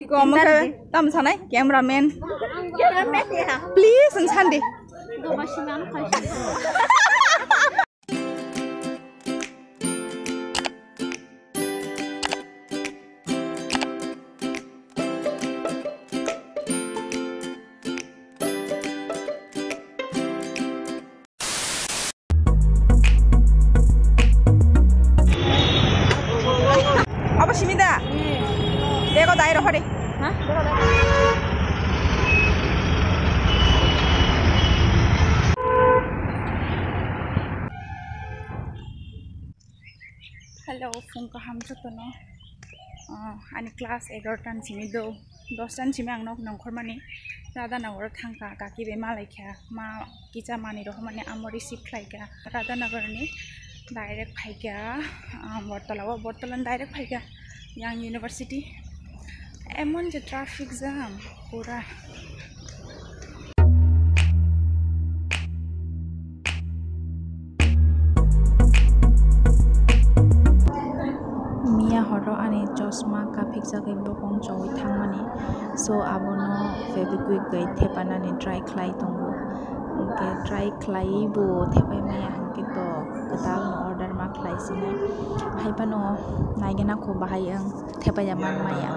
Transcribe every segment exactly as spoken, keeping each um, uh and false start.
Iko omo khe tam sanai cameraman. Cameraman ya. Please, ang sandi. Abo simi da? Bego dai rohori. Ha? Hello, phung kaham jotono. Ah, ani class egarotan simi do, dostan simi ang nok nongkhormani. Radhanagar thangkha, kaki bai malai kha, ma kisa mani rohormani amo receive khlaikha. Radhanagarni direct phaikha, ah, Bortola o, Bortola ni direct phaikha yang university. Emon je traffic jam pura. Miya horo ani chosma kaphikjagwi bokong chowi thangmani, so abono Fevikwik bai thepanani try khlai tongo. Hwnkhe try khlaiwi bo thepai maya, hwnkhe to kwtalno order ma khlai sini. Hai phano naigena kho bahai wng. Thepaya man maya.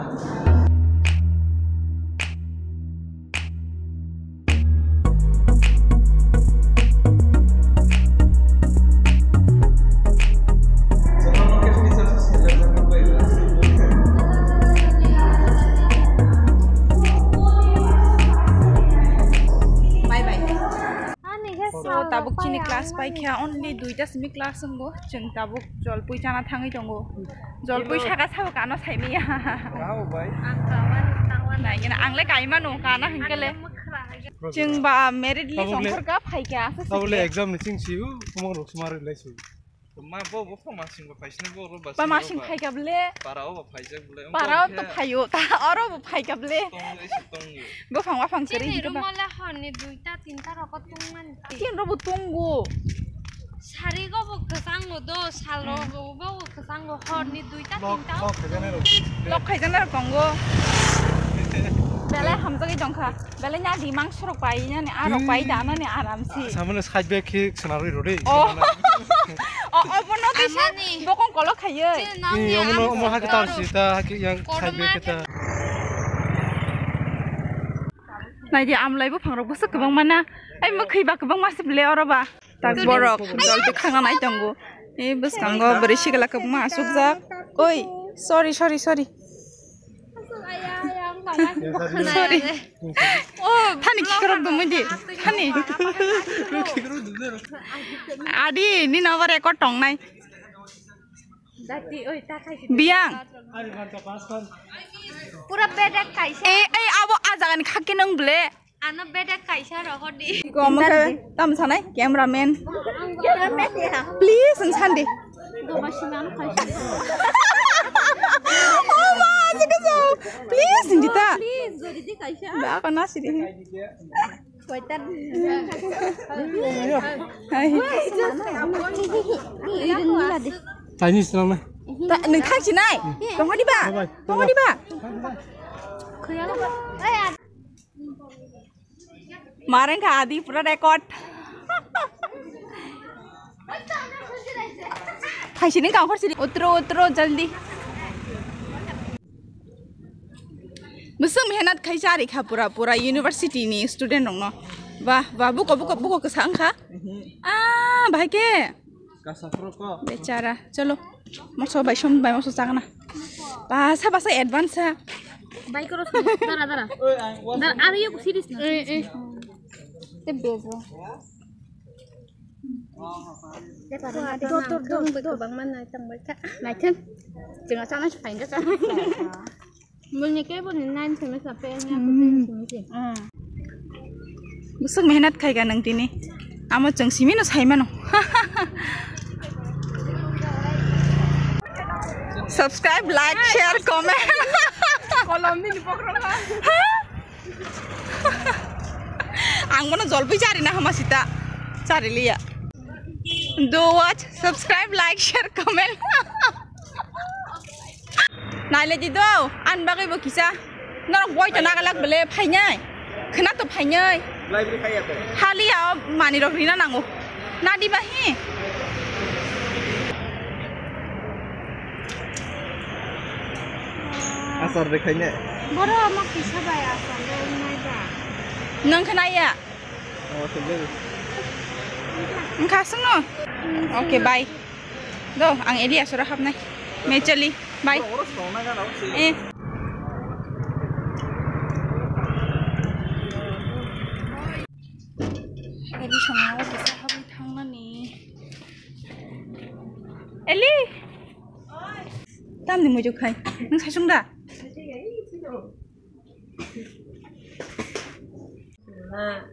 Bye bye. So, tabuk chini class paikha, only duita simi class wngo. Chwng tabuk jolpui chana thangwi tongo. Jolpui saka sabo kano saimaya. Bravo, bhai. Naigena, ang le kaimano, kana hwnkhe le. Chwng ba merit list ongkhorkha, phaikha, asa tabuk le sikle. Exam ni chwng siu, khumok rok sumar lai su. Ma bo, bo phang masing ba phaisni bo ro ba. Ba sing masing ro ba. Phaikha ble. Para o ba phaijak ble. Para o to phaio, ta oro bo phaikha ble. Tong le si tong yo. Bo phang wa phang kari. Chini room le hor ni duita tinta rok tong mani. Tin ro bo tongo. Sari go bo kwchang go do, sal ro go bo kwchang go, hor ni duita tinta. Lok khaijana rok. Lok khaijana rok tongo. Belai hamjagwi tongkha. Belai nya dimang sorok pai nya ni arok pai da no ni aram si. Samano side bai khe swnarwi rw de. Oh. Oh, oh, bono tisa bokong kolok khayo. Ni omo no omo hake tar si ta hake yang side bai khe ta. Nai di amlai bo phangrok bwswk kwbang mana. Ai mwkhwi ba kwbang ma se ble oro ba. Tak borok jolpui khangna nai tongo. E bwskango bwrwi sikla kwbangma asukjak. Oi, sorry, sorry, sorry. Sorry. Thani khikrok dungwi di. Thani. Adi, nini obo record tongnai. Biyang. Pura bedek kaisa. E, e, abo a jagani khakhe nung ble. Ano bedek kaisa rohor di. Iko omo khe tam sanai cameraman. Cameraman ya. Please, ang sandi. Doma sinano kaisa. Oh ma, asik asik. Please, Indita. Please, jodi di kaisa. Ba, ako na sidi. Koitan. Hai. Chinese lang na. Ta, nung thang sinai. Tong di ba? Bye bye. Tong di ba? Khuyalo. Mareng kha adi pura record. Thaisini kang khorsi utro utro jaldi. Bwswk mehnat khai chari kha pura pura university ni student rok no. Bah bah buko buko buko kwsa wngkha. Ah bahai khe. Kasa phuru ko. Bechara. Cholo. Moso bai som bai moso chagna. Basa basa advance ha. Bai koro dara dara. Dara ari yok series na. Eh eh. Te bebo. Dor dor dor dor bang man nai tang bai ka. Nai thang. Jenga chana fain ka. Boni kebo ni nine semester pe ni aku ten semester. Bwswk mehnat khai ka nang tini. Amo chwng simi no sai mano. Subscribe, like, share, comment. Kolom ni ni pokro ka. Ang bono jolpui chari na hama sita. Chari liya. Do watch, subscribe, like, share, comment. Naile di do, an bagwi bo kisa. Norok boi to nagalak bele phainai. Khna to phainai. Library khai ya to. Hali ya o mani rok rina nango. Nadi bahi. Asar de khaine. Boro ma kisa bai asar de nai ba. Nang khna ya. Oh, thik de. Engkha sungno. Okay, bye. Go, ang Elias ora hapnai. Mechali, bye. Eh. Eli songnago kisa habwi thangnani. Eli! Tamni muijuk khai. Nang sasung da?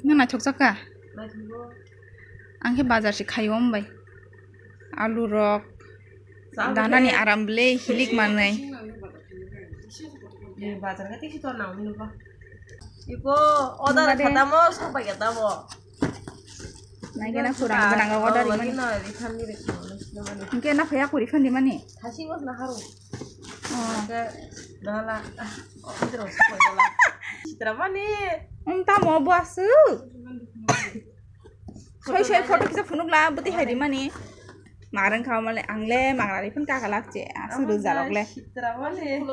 Nang naithok jakka? Ang khe bazar se khaio ambai. Alu rok, danani aram ble hilik manai. Bazar khe tisi to nang ni ba. Iko order khatamo sok bai khatamo. Naigena kurang gwnang order imani. Hingke na phaya kuri phan di mani. Thasi mas na haru. Oh. Ke dala. Oh, idro sok bai dala. Sitra mani. Um tamo bo asu. Soi soi photo kisa phunuk la bwtwi hai rimani. Marang kha male ang le mangrani phun kaka lak che aswk rwja rok le. Sitra male.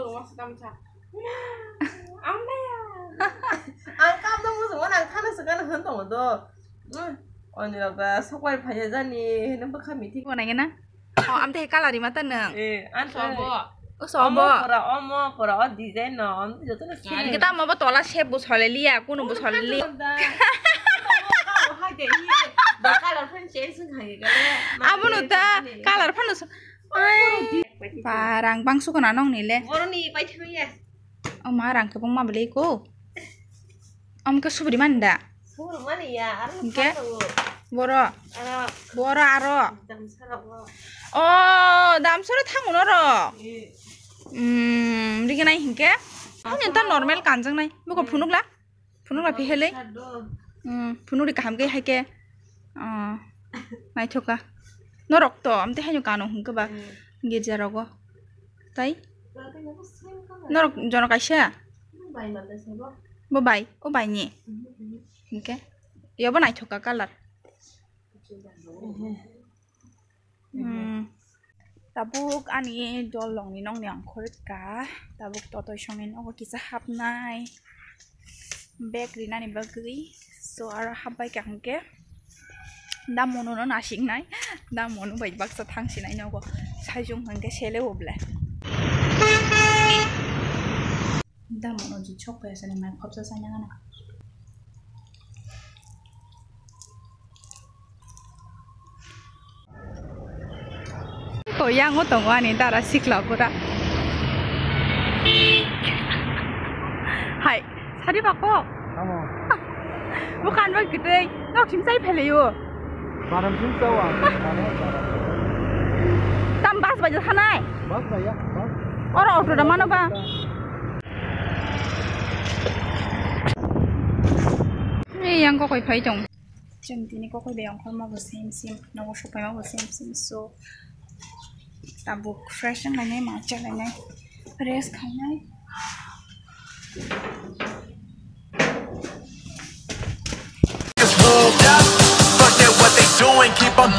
Ang le. Ang kam do musu mane ang khana swkana hwn tongo do. Oni rok da sokwai phaiya jani hino bwkha mithi. Bo nai gana. O amte kala rima ta nang. Eh, an sobo. O sobo. Omo pura, omo pura, o design no, omo joto no same. Kita mo bo tola shape bo sole liya, kuno bo sole liya. Abo no ta, color phano so. Ai, ba rang bang sukona nong ni le. Oro ni pai thang ya. O ma rang khe bong ma bele ko. Am khe subri man da. Subri man ya, aro hingke? Boro. Aro. Boro aro. Damsa rok. O, damsa ro thango no ro. Eh. Hmm, rigi nai hingke. Ani ta normal kanjang nai. Buko phunuk la. Phunuk la phi helei. Sado. Hmm, phunuk ri kaham khe hai khe. Oh, naithoka. Norok to, amte haino kano hingke ba. Hmm. Girja rogo. Tai? Norok jono kaisa? Bo bai, o bai ni. Hingke. Yobo naithoka color. Hmm. Tabuk ani dol longni nongni ang khorika. Tabuk totoi songni nogo kisa hapnai. Bag rinani bagwi. So, aro hapbai ka hwnkhe. Da mono no nasiknai. Da mono bai baksa thangsinai nogo. Saijung hwnkhe sele oble. Da mono ji chok pesa ni mai khopsa saina gana. Ko yango tongo ani dara sikla pura. Hai, sari bako. Tamo. Bukan bai gede. Nok sim sai phele yo. Baram sim sawa. Tam bas bai thanai. Bas bai ya. Bas. Oro auto da mano ba. Ei, yang kokoi phai tong. Chwng tini kokoi bai ongkhorma bo sim sim, nogo sokpaima bo sim sim, so tabuk fresh wng lainai, ma cha lainai, rest khainai. Just moved up. Forget what they doing, keep on